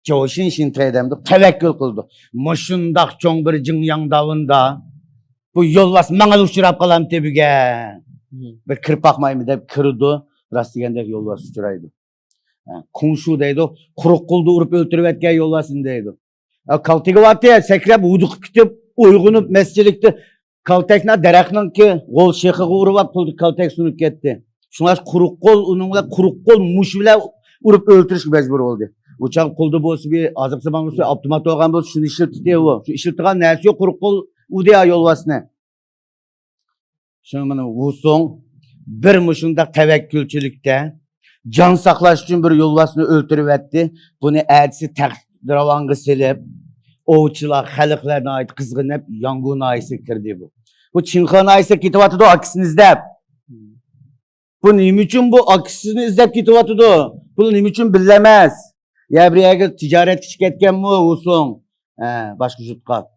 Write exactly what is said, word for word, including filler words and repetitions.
جوشىن شىنتەي دەمدۇق، تەۋەككۈل قىلدۇق. مۇشۇنداق چوڭ بىر جىڭياڭ داۋىندا بۇ يولۋاس ماڭىلا ئۇچراپ قالامتى بۈگۈن. بىر كىرىپ باقمايمۇ دەپ كىرىدۇ. راست دېگەندەك يولۋاس ئۇچرايدۇ. ھە، كۇڭشۇ دەيدۇ، قۇرۇق قولدا ئۇرۇپ ئۆلتۈرۈۋەتكەن يولۋاسنى دەيدۇ. ھە، كالتىگىۋاتى سەكرەپ ھودۇقۇپ كېتىپ ئويغىنىپ مەستچىلىكتە كالتەكنى دەرەخنىڭكى غول شېخىغا ئۇرۇۋاپ قولىدىكى كالتەك سۇنۇپ كەتتى. شۇڭلاشقا قۇرۇق قول ئۇنىڭ بىلەن قۇرۇق قول مۇشۇ بىلەن ئۇرۇپ ئۆلتۈرۈشكە مەجبۇر بولدى. ئۇ چاغ قولدا بولسا بىر ئازاق زامان بولسا ئاپتومات بولغان بولسا شۇنى ئىشلىتىدۇ ئۇ. شۇ ئىشلىتىدىغان نەرسە يوق، قۇرۇق قول ئۇدى يا يولۋاسنى. شۇڭا مانا ۋۇسۇڭ بىر مۇشۇنداق تەۋەككۈلچىلىكتە جان ساقلاش ئۈچۈن بىر يولۋاسنى ئۆلتۈرۈۋەتتى. بۇنى ئەتىسى تەخت راۋانغا سېلىپ، ئوۋچىلار، خەلقلەر ناھايىتى قىزغىنىپ، ياڭگۇ ناھىيەسىگە كىردى بۇ. بۇ چىڭخې ناھىيەسىگە كېتىۋاتىدۇ، ئاكىسىنى ئىزدەپ. بۇ نېمە ئۈچۈن بۇ ئاكىسىنى ئىزدەپ كېتىۋاتىدۇ؟ بۇ نېمە ئۈچۈن بىللە ئەمەس؟ يا بىر يەرگە تىجارەتكە چىقىپ كەتكەنمۇ ۋۇسۇڭ؟ ھە، باشقا يۇرتقا.